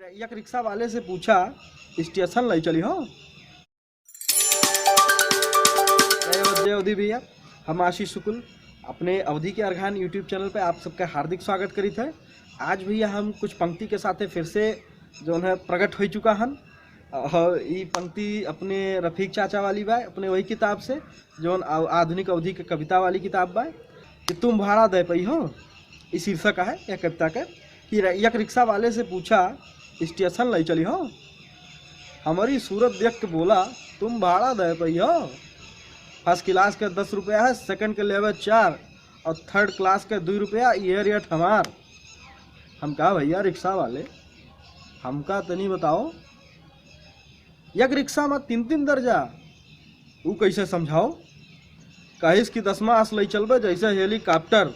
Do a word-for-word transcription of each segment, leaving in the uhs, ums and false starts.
एक रिक्शा वाले से पूछा, स्टेशन लई चली हो? जय अवध, जय अवधी भैया, हम आशीष शुक्ल अपने अवधी के अर्घान YouTube चैनल पे आप सबका हार्दिक स्वागत करित है। आज भैया हम कुछ पंक्ति के साथे फिर से जौन है प्रकट होइ चुका हन। और ई पंक्ति अपने रफीक चाचा वाली बा, अपने वही किताब से, जौन आ-, आधुनिक अवधी के कविता वाली किताब बा कि तुम भाड़ा दे पई हो, ई शीर्षक है यह कविता के। कि र-, एक रिक्शा वाले से पूछा, स्टेशन लई चली हो? हमारी सूरत देख के बोला, तुम भाड़ा दे पई हो? फर्स्ट क्लास के दस रुपया है, सेकंड के लेवे चार, और थर्ड क्लास के दुई रुपया, ये रेट हमार। हम कहा, भैया रिक्शा वाले, हमका तनी बताओ, एक रिक्शा में तीन तीन दर्जा, ऊ कैसे समझाओ? कहिस कि दसमा आस लई चलबे जैसे हेलीकॉप्टर,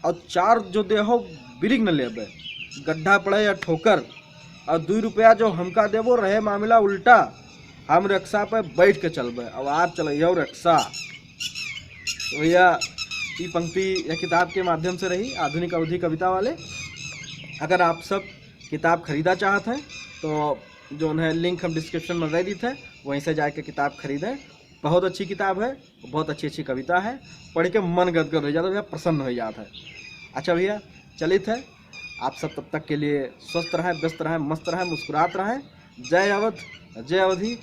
और चार जो देहो ब्रेक न लेबे, गड्ढा पड़े या ठोकर, और दुई रुपया जो हमका देबो रहे मामला उल्टा, हम रिक्शा पे बैठ के चलबे, अब आप चलइयो रिक्शा। तो भैया, ई पंक्ति यह किताब के माध्यम से रही, आधुनिक अवधी कविता वाले। अगर आप सब किताब खरीदा चाहत हैं तो जौन है लिंक हम डिस्क्रिप्शन में दे दीत है, वहीं से जाके किताब खरीदें। बहुत अच्छी किताब है, बहुत अच्छी अच्छी कविता है, पढ़ के मन गदगद हो जाता है भैया, प्रसन्न हो जाता है। अच्छा भैया, चलित है, आप सब तब तक के लिए स्वस्थ रहें, व्यस्त रहें, मस्त रहें, मुस्कुरात रहें। जय अवध, जय अवधी।